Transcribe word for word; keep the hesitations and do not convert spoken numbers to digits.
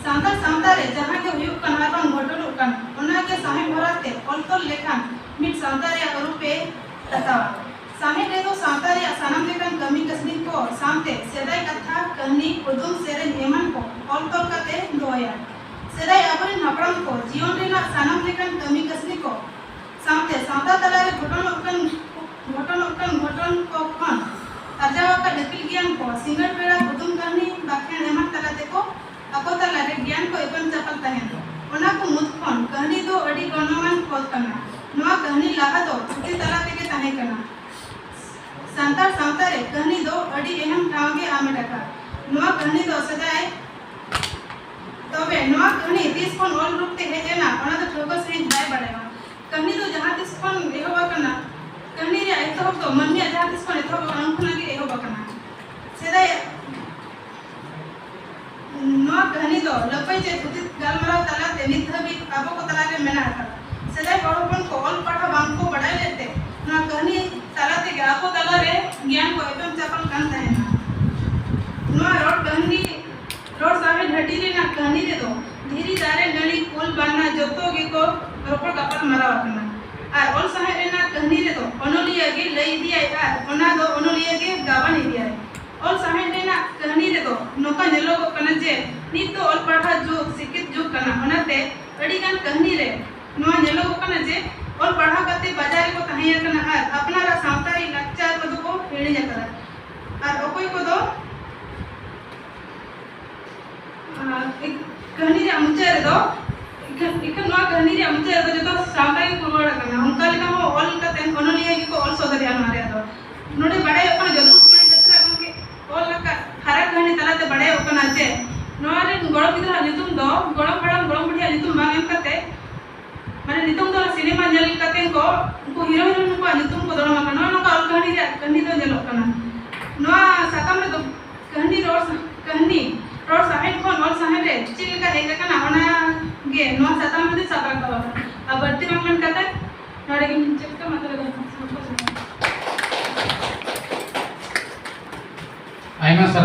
ᱥᱟᱱᱛᱟᱲ ᱥᱟᱶᱛᱟ ᱨᱮ ᱡᱟᱦᱟᱸ ᱜᱮ ᱦᱩᱭᱩᱜ ᱠᱟᱱ ᱟᱨ ᱵᱟᱝ ᱜᱷᱚᱴᱚᱱᱚᱜ ᱠᱟᱱ, ᱚᱱᱟ ᱜᱮ ᱥᱟᱶᱦᱮᱫ ᱦᱚᱨᱟ ᱛᱮ ᱚᱞ ᱛᱚᱞ ᱞᱮᱠᱷᱟᱱ ᱢᱤᱫ ᱥᱟᱶᱛᱟ ᱨᱮᱭᱟᱜ ᱨᱩᱯ ᱮ ᱦᱟᱛᱟᱣᱟ᱾ ᱥᱟᱶᱦᱮᱫ ᱨᱮᱫᱚ ᱥᱟᱶᱛᱟ ᱨᱮᱭᱟᱜ ᱥᱟᱱᱟᱢ ᱞᱮᱠᱟᱱ ᱠᱟᱹᱢᱤ ᱠᱟᱹᱥᱱᱤ ᱠᱚ ᱥᱟᱶᱛᱮ ᱥᱮᱫᱟᱭ ᱠᱟᱛᱷᱟ, ᱠᱟᱹᱦᱱᱤ, ᱠᱩᱫᱩᱢ, ᱥᱮᱨᱮᱧ ᱮᱢᱟᱱ ᱠᱚ ᱚᱞ ᱛᱚᱞ ᱠᱟᱛᱮ ᱫᱚᱦᱚᱭᱟ᱾ ᱥᱮᱫᱟᱭ ᱟᱵᱚᱨᱮᱱ ᱦᱟᱯᱲᱟᱢ ᱠᱚ ᱡᱤᱭᱚᱱ ᱨᱮᱱᱟᱜ ᱥᱟᱱᱟᱢ ᱞᱮᱠᱟᱱ ᱠᱟᱹᱢᱤ ᱠᱟᱹᱥᱱᱤ ᱠᱚ ᱥᱟᱶᱛᱮ ᱥᱟᱶᱛᱟ ᱛᱟᱞᱟᱨᱮ ᱜᱷᱚᱴᱚᱱᱚᱜ ᱠᱟᱱ, ᱜᱷᱚᱴᱚᱱᱚᱜ ᱠᱟᱱ ᱜᱷᱚᱴᱚᱱ ᱠᱚ ᱠᱷᱚᱱ ᱟᱨᱡᱟᱣ ᱟᱠᱟᱫ ᱟᱹᱠᱤᱞ ᱜᱮᱭᱟᱱ ᱠᱚ ᱥᱤᱸᱜᱟᱹᱲ ᱵᱮᱲᱟ ᱠᱩᱫᱩᱢ ᱠᱟᱹᱦᱱᱤ, ᱵᱟᱠᱷᱮᱬ ᱮᱢᱟᱱ ᱛᱟᱞᱟ ᱛᱮᱠᱚ ᱟᱠᱚ ᱛᱟᱞᱟᱨᱮ ᱜᱮᱭᱟᱱ ᱠᱚ ᱮᱯᱮᱢ ᱪᱟᱯᱟᱞ ᱛᱟᱦᱮᱸᱱ᱾ ᱚᱱᱟ ᱠᱚ ᱢᱩᱫᱽ ᱠᱷᱚᱱ ᱠᱟᱹᱦᱱᱤ ᱫᱚ ᱟᱹᱰᱤ ᱜᱚᱱᱚᱝᱟᱱ ᱯᱚᱫ ᱠᱟᱱᱟ᱾ ᱱᱚᱣᱟ ᱠᱟᱹᱦᱱᱤ ᱞᱟᱦᱟ ᱫᱚ ᱯᱩᱛᱷᱤ ᱛᱟᱞᱟ ᱛᱮᱜᱮ ᱛᱟᱦᱮᱸ ᱠᱟᱱᱟ᱾ ᱥᱟᱱᱛᱟᱲ ᱥᱟᱶᱛᱟ ᱨᱮ ᱠᱟᱹᱦᱱᱤ ᱫᱚ ᱟᱹᱰᱤ ᱮᱱᱮᱢ ᱴᱷᱟᱶ ᱜᱮ ᱦᱟᱢᱮᱴ ᱟᱠᱟᱫ᱾ ᱱᱚᱣᱟ ᱠᱟᱹᱦᱱᱤ ᱫᱚ ᱥᱮᱫᱟᱭ, ᱛᱚᱵᱮ ᱱᱚᱣᱟ ᱠᱟᱹᱦᱱᱤ ᱛᱤᱥ ᱠᱷᱚᱱ ᱚᱞ ᱨᱩᱯ ᱛᱮ ᱦᱮᱡ ᱮᱱᱟ, ᱚᱱᱟ ᱫᱚ ᱴᱷᱟᱹᱣᱠᱟᱹ ᱥᱟᱺᱦᱤᱡ ᱵᱟᱭ ᱵᱟᱲᱟᱭᱟ᱾ ᱠᱟᱹᱦᱱᱤ ᱫᱚ ᱡᱟᱦᱟᱸ ᱛᱤᱥ ᱠᱷᱚᱱ ᱮᱦᱚᱵ ᱟᱠᱟᱱᱟ, ᱠᱟᱹᱦᱱᱤ ᱨᱮᱭᱟᱜ ᱮᱛᱚᱦᱚᱵ ᱫᱚ ᱢᱟᱹᱱᱢᱤᱭᱟᱜ ᱡᱟᱦᱟᱸ ᱛᱤᱥ ᱠᱷᱚᱱ ᱮᱛᱚᱦᱚᱵ ᱟᱠᱟᱱᱟ, ᱩᱱ ᱠᱷᱚᱱᱟᱜ ᱜᱮ ᱮᱦᱚᱵ ᱟᱠᱟᱱᱟ᱾ ᱥᱮᱫᱟᱭ ᱱᱚᱣᱟ ᱠᱟᱹᱦᱱᱤ ᱫᱚ ᱞᱟᱹᱯᱟᱹᱭ ᱪᱮ ᱛᱷᱩᱛᱤ ᱜᱟᱞᱢᱟᱨᱟᱣ ᱛᱟᱞᱟᱛᱮ ᱱᱤᱛ ᱫᱷᱟᱹᱵᱤᱡ ᱟᱵᱚ ᱠᱚ ᱛᱟᱞᱟᱨᱮ ᱢᱮᱱᱟᱜ ᱟᱠᱟᱫᱟ᱾ ᱥᱮᱫᱟᱭ ᱦᱚᱲ ᱦᱚᱯᱚᱱ ᱠᱚ ᱚᱞ ᱯᱟᱲᱦᱟᱣ ᱵᱟᱝ ᱠᱚ ᱵᱟᱲᱟᱭ ᱞᱮᱫ ᱛᱮ, ᱱᱚᱣᱟ ᱠᱟᱹᱦᱱᱤ ᱛᱟᱞᱟ ᱛᱮᱜᱮ ᱟᱠᱚ ᱛᱟᱞᱟᱨᱮ ᱜᱮᱭᱟᱱ ᱠᱚ ᱮᱯᱮᱢ ᱪᱟᱯᱟᱞ ᱠᱟᱱ ᱛᱟᱦᱮᱱᱟ᱾ ᱱᱚᱣᱟ ᱨᱚᱲ ᱠᱟᱹᱦᱱᱤ, ᱨᱚᱲ ᱥᱟᱶᱦᱮᱫ ᱦᱟᱹᱴᱤᱧ ᱨᱮᱱᱟᱜ ᱠᱟᱹᱦᱱᱤ ᱨᱮᱫᱚ ᱫᱷᱤᱨᱤ, ᱫᱟᱨᱮ, ᱱᱟᱹᱲᱤ, ᱩᱞ, ᱵᱟᱱᱟ ᱡᱚᱛᱚ ᱜᱮᱠᱚ ᱨᱚᱯᱚᱲ ᱜᱟᱯᱟᱞ ᱢᱟᱨᱟᱣ ᱟᱠᱟᱱᱟ᱾ ᱟᱨ ᱚᱞ ᱥᱟᱶᱦᱮᱫ ᱨᱮᱱᱟᱜ ᱠᱟᱹᱦᱱᱤ ᱨᱮᱫᱚ ᱚᱱᱚᱞᱤᱭᱟᱹ ᱜᱮ ᱞᱟᱹᱭ ᱤᱫᱤᱭᱟᱭ ᱟᱨ ᱚᱱᱟ ᱫᱚ ᱚᱱᱚᱞᱤᱭᱟᱹ ᱜᱮ ᱜᱟᱵᱟᱱ ᱤᱫᱤᱭᱟᱭ᱾ ᱚᱞ ᱥᱟᱶᱦᱮᱫ ᱨᱮᱱᱟᱜ ᱠᱟᱹᱦᱱᱤ ᱨᱮᱫᱚ ᱱᱚᱝᱠᱟ ᱧᱮᱞᱚᱜᱚᱜ ᱠᱟᱱᱟ ᱡᱮ ᱱᱤᱛ ᱫᱚ ᱚᱞ ᱯᱟᱲᱦᱟᱣ ᱡᱩᱜᱽ, ᱥᱤᱠᱷᱤᱛ ᱡᱩᱜᱽ ᱠᱟᱱᱟ, ᱚᱱᱟᱛᱮ ᱟᱹᱰᱤᱜᱟᱱ ᱠᱟᱹᱦᱱᱤ ᱨᱮ ᱱᱚᱣᱟ ᱧᱮᱞᱚᱜᱚᱜ ᱠᱟᱱᱟ ᱡᱮ ᱚᱞ ᱯᱟᱲᱦᱟᱣ ᱠᱟᱛᱮ ᱵᱟᱡᱟᱨ ᱨᱮᱠᱚ ᱛᱟᱦᱮᱸ ᱟᱠᱟᱱᱟ ᱟᱨ ᱟᱯᱱᱟᱨᱟᱜ ᱥᱟᱶᱛᱟ ᱨᱮ ᱞᱟᱠᱪᱟᱨ ᱠᱚᱫᱚ ᱠᱚ ᱦᱤᱲᱤᱧ ᱟᱠᱟᱫᱟ᱾ ᱟᱨ ᱚᱠᱚᱭ ᱠᱚᱫᱚ, ᱟᱨ ᱤᱠ-, ᱠᱟᱹᱦᱱᱤ ᱨᱮᱭᱟᱜ ᱢᱩᱪᱟᱹᱫ ᱨᱮᱫᱚ, ᱤᱠᱷᱟᱹᱱ, ᱤᱠᱷᱟᱹᱱ ᱱᱚᱣᱟ ᱠᱟᱹᱦᱱᱤ ᱨᱮᱭᱟᱜ ᱢᱩᱪᱟᱹᱫ ᱨᱮᱫᱚ ᱡᱚᱛᱚ ᱥᱟᱶᱛᱟ ᱜᱮᱠᱚ ᱨᱚᱲ ᱟᱠᱟᱱᱟ᱾ ᱚᱱᱠᱟ ᱞᱮᱠᱟ ᱦᱚᱸ ᱚᱞ ᱠᱟᱛᱮ ᱚᱱᱚᱞᱤᱭᱟᱹ ᱜᱮᱠᱚ ᱚᱞ ᱥᱚᱫᱚᱨᱮᱜᱼᱟ ᱱᱚᱣᱟ ᱨᱮᱭᱟᱜ ᱫᱚ᱾ ᱱᱚᱰᱮ ᱵᱟᱲᱟᱭᱚᱜ ᱠᱟᱱᱟ, ᱡᱚᱫᱩ ᱠᱩᱢᱟᱨ ᱵᱮᱥᱨᱟ ᱜᱚᱢᱠᱮ ᱚᱞ ᱟᱠᱟᱫ ᱦᱟᱨᱟ ᱠᱟᱹᱦᱱᱤ ᱛᱟᱞᱟᱛᱮ ᱵᱟᱲᱟᱭᱚᱜ ᱠᱟᱱᱟ ᱡᱮ ᱱᱚᱣᱟ ᱨᱮᱱ ᱜᱚᱲᱚᱢ ᱜᱤᱫᱽᱨᱟᱹᱣᱟᱜ ᱧᱩᱛᱩᱢ ᱫᱚ ᱜᱚᱲᱚᱢ ᱦᱟᱲᱟᱢ ᱜᱚᱲᱚᱢ ᱵᱩᱰᱷᱤᱭᱟᱜ ᱧᱩᱛᱩᱢ ᱵᱟᱝ ᱮᱢ ᱠᱟᱛᱮ, ᱢᱟᱱᱮ ᱱᱤᱛᱚᱝ ᱫᱚ ᱥᱤᱱᱮᱢᱟ ᱧᱮᱞ ᱠᱟᱛᱮ ᱠᱚ ᱩᱱᱠᱩ ᱦᱤᱨᱳ ᱦᱤᱨᱳᱭᱤᱱ ᱠᱚᱣᱟᱜ ᱧᱩᱛᱩᱢ ᱠᱚ ᱫᱚᱲᱚᱢ ᱟᱠᱟᱱᱟ᱾ ᱱᱚᱜᱼᱚ ᱱᱚᱝᱠᱟ ᱚᱞ ᱠᱟᱹᱦᱱᱤ ᱨᱮᱭᱟᱜ ᱠᱟᱹᱦᱱᱤ ᱫᱚ ᱧᱮᱞᱚᱜ ᱠᱟᱱᱟ᱾ ᱱᱚᱣᱟ ᱥᱟᱛᱟᱢ ᱨᱮᱫᱚ ᱠᱟᱹᱦᱱᱤ ᱨᱚᱲ ᱥᱟ-, ᱠᱟᱹᱦᱱᱤ ᱨᱚᱲ ᱥᱟᱶᱦᱮᱫ ᱠᱷᱚᱱ ᱚᱞ ᱥᱟᱶᱦᱮᱫ ᱨᱮ ᱪᱮᱫ ᱞᱮᱠᱟ ᱦᱮᱡ ᱟᱠᱟᱱᱟ, ᱚᱱᱟ ᱜᱮ ᱱᱚᱣᱟ ᱥᱟᱛᱟᱢ ᱨᱮᱫᱚ ᱥᱟᱵ ᱨᱟᱠᱟᱵ ᱟᱠᱟᱱᱟ᱾ ᱟᱨ ᱵᱟᱹᱲᱛᱤ ᱵᱟᱝ ᱢᱮᱱ ᱠᱟᱛᱮ ᱱᱚᱰᱮ ᱜᱤᱧ ᱢᱩᱪᱟᱹᱫ ᱠᱟᱜᱼᱟ᱾ ᱢᱟ ᱛᱚᱵᱮ ᱫᱚ ᱟᱭᱢᱟ ᱥᱟᱨᱦᱟᱣ᱾